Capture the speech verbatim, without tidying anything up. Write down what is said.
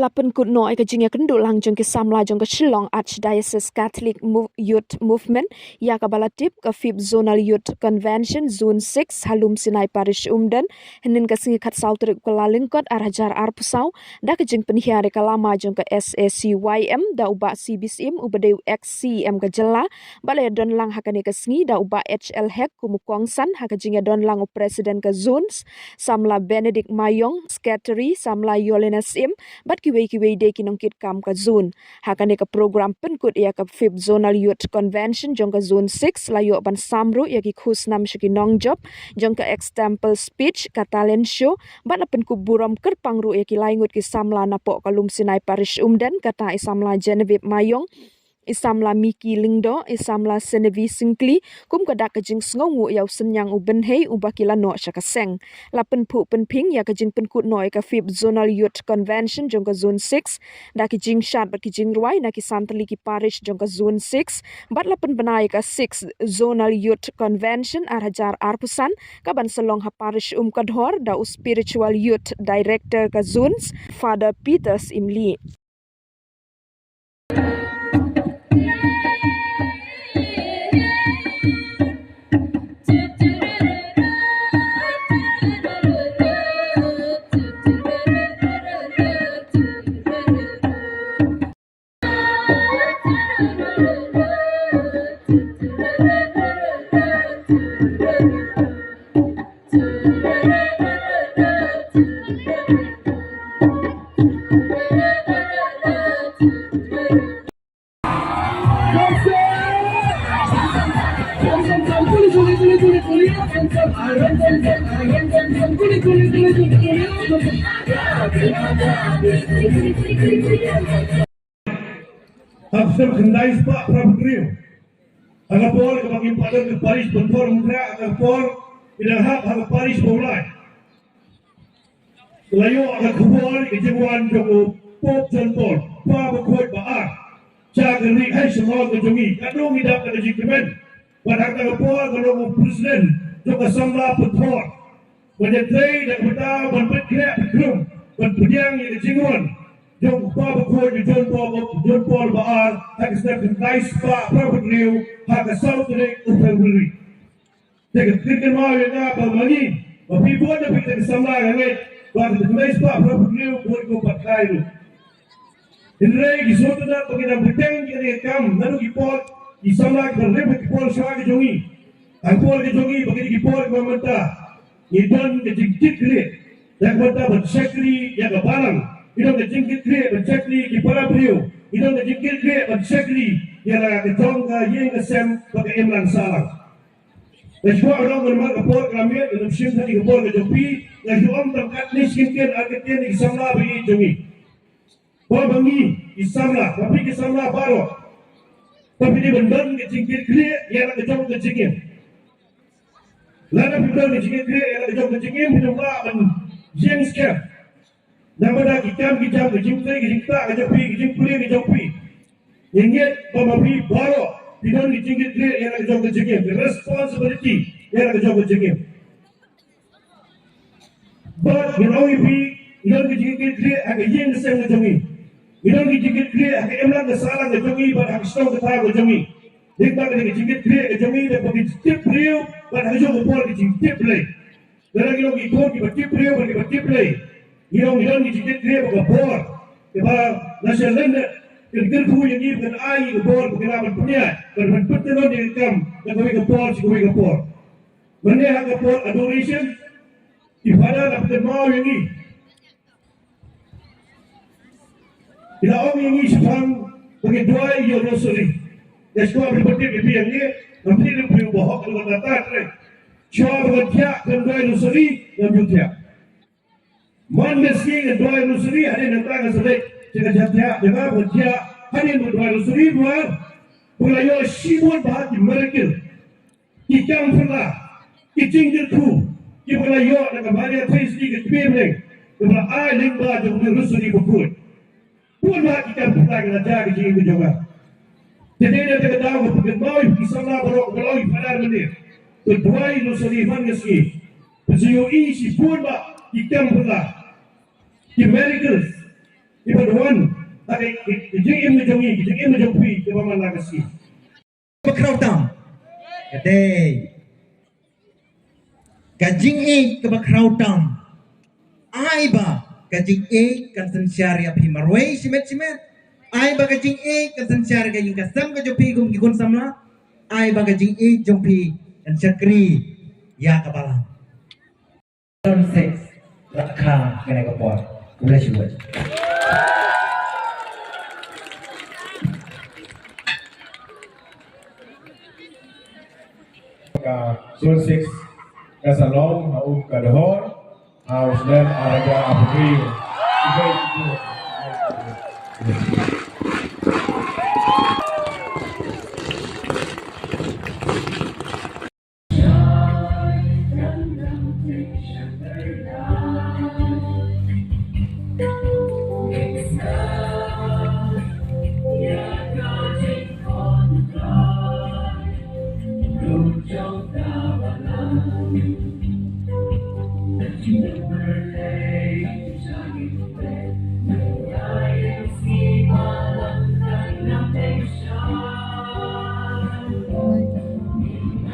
La pynkut noh ïa ka jingïakynduh lang jong ki samla jong ka Shillong Archdiocese Catholic Mo- Youth Movement ïa kaba la tip ka Fifth Zonal Youth Convention Zone six ha Lumsinai Parish Umden, hynnin ka sngi khatsaw tarik u Kyllalyngkot ar hajar arphew saw, da ka jingpynhiar ïa ka lama jong ka S A C Y M da u Bah C B Syiem uba dei u ex C E M ka jylla, ba la ïadon lang ha kane ka sngi da u Bah H L Hek kum u kongsan ha ka jingïadon lang u President ka Zones, samla Benedict Mayong, Secretary samla Yolena Syiem, bad kiwei kiwei de ki nongkitkam ka Zone. Ha kane ka program pynkut ïa ka Fifth Zonal Youth Convention jong ka Zone six la ïoh ban sam ruh ïa ki khusnam sha ki nongjop jong ka extempore speech, ka talent show, bad la pynkup burom kyrpang ruh ïa ki laingut ki samla napoh ka Lumsinai Parish Umden, kata i samla Genevieve Mayong, i samla Miki Lyngdoh, i samla Senevi Syngkli, kum ka dak ka jingsngewnguh ïa u Synñiang u Bynhei uba ki la noh sha ka seng. La pynphuh pynphieng ïa ka jingpynkut noh ïa ka Fifth Zonal Youth Convention jong ka Zone six da ki jingshad bad ki jingrwai na ki san tylli ki parish jong ka Zone six, bad la pynbna ïa ka Sixth Zonal Youth Convention ar hajar arphew san ka ban sa long ha Parish Umkadhor da u Spiritual Youth Director ka Zones, Father Peter Syiemlieh. Ha ka snem khyndai spah phra phew hynriew, ha ka por kaba ngim pat don ka parish Pynthorumkhrah, ha ka por ngi dang hap ha ka parish Mawlai, la ïoh ka khubor ka jingwan jong u Pope John Paul, Kpa Bakhuid ba ar, sha ka ri Haisamor ka jong ngi. Katno ngi dap da ka jingkmen. Bad ha kata ka por nga long u president jong ka samla Pynthor. Ban ïatrei da kaba ban peit khleh peit krum ban pdiang ïa ka jingwan jong u Kpa Bakhuid u John Paul, John Paul ba ar, ha ka snem khyndai spah phra phew hynriew, ha ka saw tarik u February. Te ka kyrkhu ïa nga ba ma ngi, ma phi bun na phi te ki samla, nga ngeit ba ka khyndai spah phra phew hynriew bun ko pat kai ruh. Hynrei ki sngewtynnat ba ki dang bteng ïa kane ka kam naduh ki por ki samla ki dang rep ki por shuwa ki jong ngi. Ha ki por ki jong ngi ba ki dei ki por kiba mynta ngi don ka jingkit khlieh. Ïa ka bynta ban shakri ïa ka balang, ngi don ka jingkit khlieh ban shakri ïa ki para briew, ngi don ka jingkit khlieh ban shakri ïa la ka jong ka ïing ka sem ba ka imlang sahlang. Nga shu kwah ban ong namar ka por ka la miet, ngam shim shuh ïa ka por ka jong phi, nga shu ong tang katne shi kyntien ar kyntien ïa ki samla ba ïeit jong ngi. Ba ma ngi ki samla, ma phi ki samla baroh, ba phi dei ban don ka jingkit khlieh ïa la ka jong ka jingim. Lada phi don ka jingkit khlieh ïa la ka jong ka jingim, phi dei ban ïeng skhem. Namar da ki kam ki jam, ka jingtrei ka jingktah ka jong phi, ka jingpule ka jong phi, ngi ngeit ba ma phi baroh phi don ka jingkit khlieh ïa la ka jong ka jingim, ka responsibility ïa la ka jong ka jingim. Bad ngi ong ïa phi, ngi don ka jingkit khlieh ha ka ïing ka sem ka jong ngi. Ngi don ka jingkit khlieh ha ka imlang ka sahlang ka jong ngi bad ha ka shnong ka thaw ka jong ngi. Dei ba ka jingkit khlieh ka jong ngi dei ba ka jingtip briew bad ha ka jong ka por ka jingtip Blei. Lada ngi long ki khun kiba tip briew bad kiba tip Blei, ngi ong ngi don ka jingkit khlieh bad ka bor. Kaba la sha lyndet kan kyrkhu ïa ngi, kan ai ka bor ba ngi lah ban pynïaid bad ban pyntngen ïa ka kam na kawei ka por sha kawei ka por. Mynne ha ka por adoration, i Father la pynkynmaw ïa ngi, i la ong ïa ngi shaphang ba ngin duwai ïa u Rosary. Nga sngewbha ban pyntip ïa phi ïa ngi, ngam tip ïa phi u bahok, u kata trei. Shuwa ba ngan thiah ban duwai Rosary, ngam ju thiah. Man ka sngi ngan duwai Rosary, hadien nangta ngan sa leit sha ka jaka thiah, jaka ba ngan thiah, hadien ban duwai Rosary, duwai ba ngan ïoh shibun bha ki miracle. Ki kam phylla, ki jingkyrkhu kiba la ïoh na ka Maria Theisotti ka Kmie bneng, kaba la ai lyngba jong ka Rosary bakhuid. Bun bha ki kam phylla ki la jia ha ka jingim ka jong nga. Te dei na kata ka daw nga pynkynmaw ïa ki samla baroh, kaba la ong i Father mynne, to duwai Rosary man ka sngi. Jingïohi shibun ba ki kam pula, ki miracles kiba wan ha ka jingim jong ngi, ka jingim jong phi kaba man la ka sngi. Kaba khraw tam ka dei ka jingïeit kaba khraw tam. Ai ba ka jingïeit kan synshar ïa phi marwei shimet shimet. Ai ba ka jingïeit kan synshar ïa ka ïing ka sem ka jong phi kum ki khun samla. Ai ba ka jingïeit jong phi kan shakri ïa ka balang. Zone six, la kha kane ka por. Khublei shibun. Ka Zone six ka sa long ha um ka Dhohor, ha u snem ar hajar arphew hynriew. Khublei shibun.